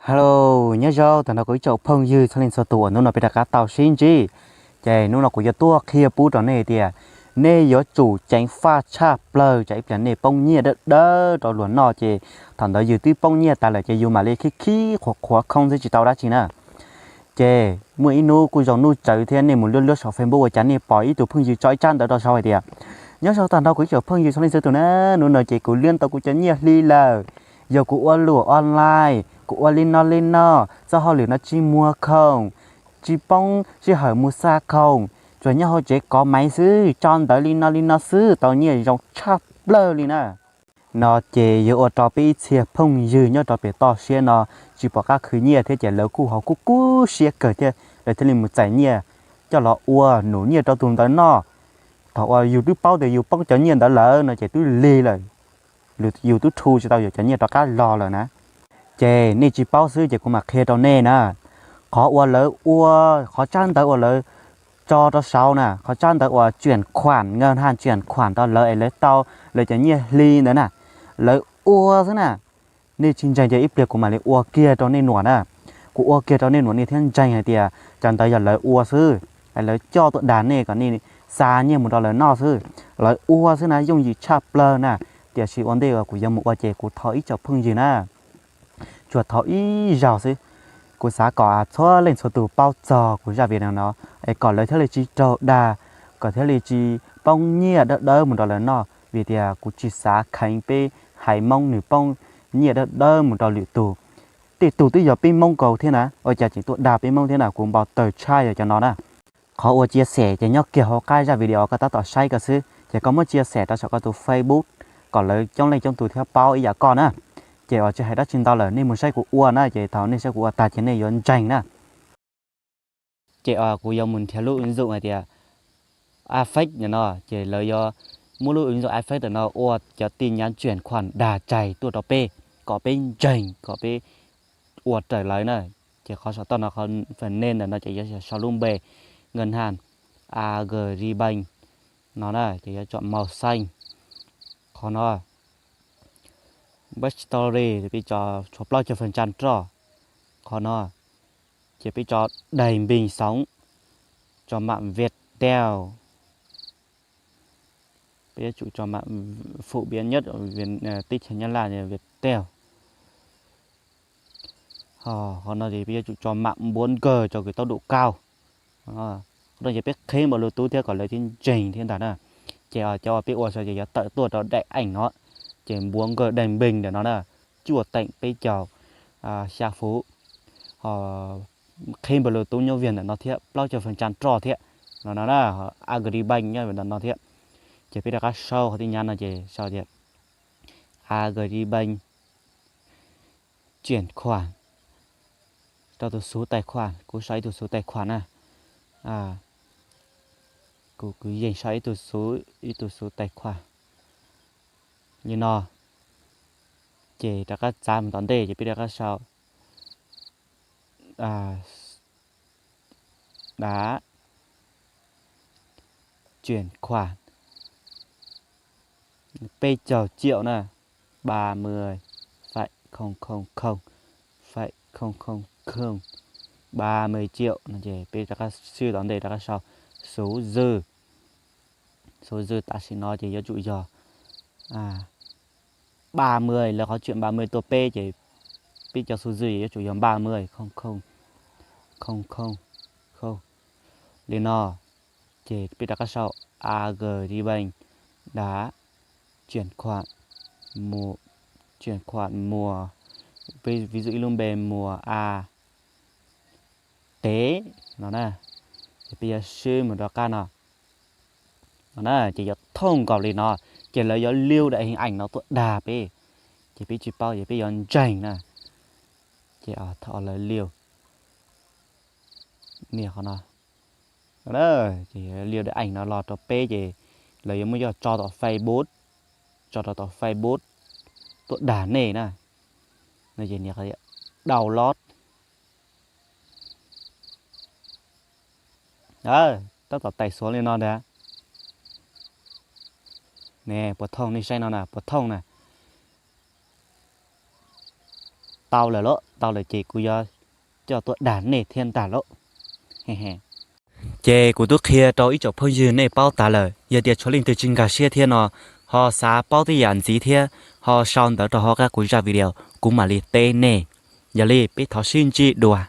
Hello, nyob zoo tag nrho kuv ib tsoom phooj ywg txhua leej txhua tus uas hnub no peb rov qab tau sib ntsib. Ces hnub no kuv yuav tuaj qhia pub rau nej tias nej yuav tsum ceev faj tshaj plaws tsam ib pliag nej poob nyiaj dawb dawb rau luag noj ces thaum ntawd yus twb poob nyiaj tas lawm ces yus mam li khib khib qhuav qhuav khoob xwb tsis tau dab tsi na. Ces muaj ib hnub kuj zoo hnub tsawv thiab nej mus luab luab saum Facebook ua cas nej pom ib tug phooj ywg tso ib tsab ntawv rau saud hais tias, nyob zoo tag nrho kuv ib tsoom phooj ywg txhua leej txhua tus na, hnub no ces kuv liab tau kuv cov nyiaj hli lawm, yog kuv ua lus online, kuv ua li no li no, txoj hauj lwm no tsis muag khoom, tsis poob sij hawm mus xa khoom, tsuas nyob hauv tsev kov maiv xwb, tso ntawv li no li no xwb tau nyiaj zoo tshaj plaws li na. No ces yuav ua rau peb ib txhia phooj ywg nyob rau pem toj siab no tsis pom qab khwv nyiaj thiab ces lawv kuj ho kub kub siab kawg thiab lawv thiaj li mus txais nyiaj coj los ua num nyiaj rau tus ntawd noj. Thaum uas yus twb paub tias yus poob cov nyiaj ntawd lawm no ces twb lig lawm, yus twb rhu tsis tau yuav cov nyiaj rov qab los lawm na. Ces nej tsis paub xwb ces kuv mam qhia rau nej na. Qhov uas lawv ua, qhov tsab ntawv uas lawv tso rau saud na, qhov tsab ntawv uas tsuam khuam, nkawd haj tsuam khuam rau lawv es lawv tau lawv cov nyiaj hli ntawd na, lawv ua xwb na. Nej tsis ntseeg ces ib pliag kuv mam li ua kiag rau nej nuam na. Kuv ua kiag rau nej nuam nej thiaj ntseeg hais tias cov ntawd yog lawv ua xwb, es lawv coj tuaj dag nej kom nej xa nyiaj mus rau lawv noj xwb. Lawv ua xwb na, yooj yim tshaj plaws na. Tiam sis ua ntej uas kuv yuav mus ua ces kuv thov ib tsoom phooj ywg na, tsuas thov ib zaug xwb. Kuv xav kom txhua leej txhua tus paub txog kuv zaj video no, es kom lawv thiaj li tsis raug dag, kom thiaj li tsis poob nyiaj dawb dawb mus rau lawv noj, vim tias kuv tsis xav kheev peb haiv Hmoob nws poob nyiaj dawb dawb mus rau lwm tus. Tej tus twb yog peb Hmoob nkaus thiab na, ua cas tseem tuaj dag peb Hmoob thiab na, kuv npau taws tshaj yog cov no na. Qhov uas chia sẻ ces nyob kiag hauv qab zaj video koj tab tom saib koj xwb, ces koj muab chia sẻ rau saum koj tus Facebook kom lawv coob leej coob tus thiab paub ib yam koj na. Ces uas tsis hais dab tsi ntau lawm, nej mus saib kuv ua na, ces thaum nej saib kuv ua tag ces nej yuav ntseeg na. Ces uas kuv yuav mus nrhiav lub ứng dụng hais tias Affect ntawm no, ces lawv yuav muab lub ứng dụng Affect ntawm no ua cov tin nhắn chuyển khoản dag tsaig tuaj rau peb, kom peb ntseeg, kom peb ua raws lawv na. Ces qhov saum toj no, qhov phần nền ntawm no ces yuav sau lub npe ngân hàng Agribank no na, ces yuav chọn màu xanh. Qhov no Backstory peb tso tshuav plaub caug phần trăm roj. Qhov no ces peb tso đầy mình sống, cho mạng Viettel. Peb yuav tsum cho mạng phổ biến nhất ở Việt, ờ, teb chaws Nyab Laj là Viettel. Ho, qhov no ces peb yuav tsum cho mạng bốn G cho cái tốc độ cao. Qhov no ces peb qheb npaum lus tub thiab kom lawv thiaj ntseeg thiab ntag na. Ces cov uas peb ua saud ces yuav tawm tuaj rau daim ảnh no, ces bốn G đầy mình ntawm no na, cuaj teem peb caug xya phút. Ho qheb npaum lus tub nyob Viettel ntawm no thiab, plaub caug phần trăm roj thiab no no na, Agribank nyob Viettel ntawm no thiab. Ces peb rov qab sau qhov tin nhắn no ces sau tias Agribank chuyển khoản rau tus số tài khoản, kuv sau ib tug số tài khoản na. Kuv, kuv yeej sau ib tug số, ib tug số tài khoản li no. Ces rov qab txav mus tom ntej ces peb rov qab sau đã chuyển khoản peb caug triệu na, ba mươi phẩy không không không, phẩy không không không, ba mươi triệu no ces peb rov qab swb tom ntej rov qab sau số dư. Số dư tam sim no ces yuav tsum yog ba mươi, lawv qhov chuyển ba mươi tuaj peb ces peb cov số dư yuav tsum yog ba mươi không không không không không li no. Ces peb rov qab sau Agribank đã chuyển khoản, chuyển khoản mua, ví dụ ib lub npe mua A Tev no na. Ces peb yuav swb mus rov qab no. No na, ces yuav thooj nkaus li no, ces lawv yuav lưu daim hình ảnh no tuaj dag peb. Ces peb tsis paub ces peb yuav ntseeg na. Ces thaum lawv lưu, nias qhov no, ces lưu daim ảnh no los rau peb ces lawv yuav muab coj tso tom Facebook, tso rau tom Facebook tuaj dag nej na. No ces nias qhov download. Tab tom tais xuav li no ntag. Ne, puas thooj, nej saib no na, puas thooj na. Tau lawm lauj, tau lawm ces kuv yuav coj tuaj dag nej thiab ntag lauj. Ces kuv twb qhia rau ib tsoom phooj ywg nej paub tas lawm, yog tias tshuav leej twg tsis nkag siab thiab no, ho xav paub tej yam ntxiv thiab, ho sau ntawv rau hauv qab kuv zaj video, kuv mam li teb nej. Yog li peb thov sib ntsib dua.